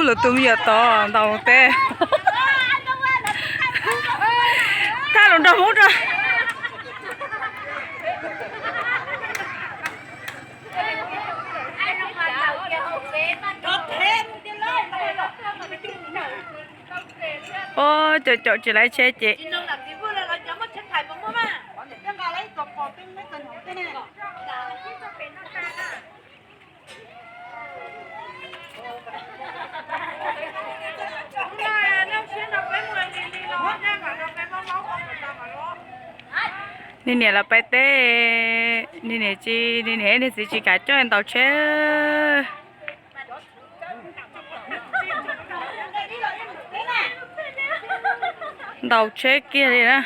Tus tus me nyuam tod ntaus teb. Thaj los nrog Hmoob rau. Ua caum caum tsis laiv tsheb ces. Niag niam los peb teb, niag niam tsis, niag niam niag txiv tsis kam coj ntaus tsheb. Ntaus tsheb kiag li na.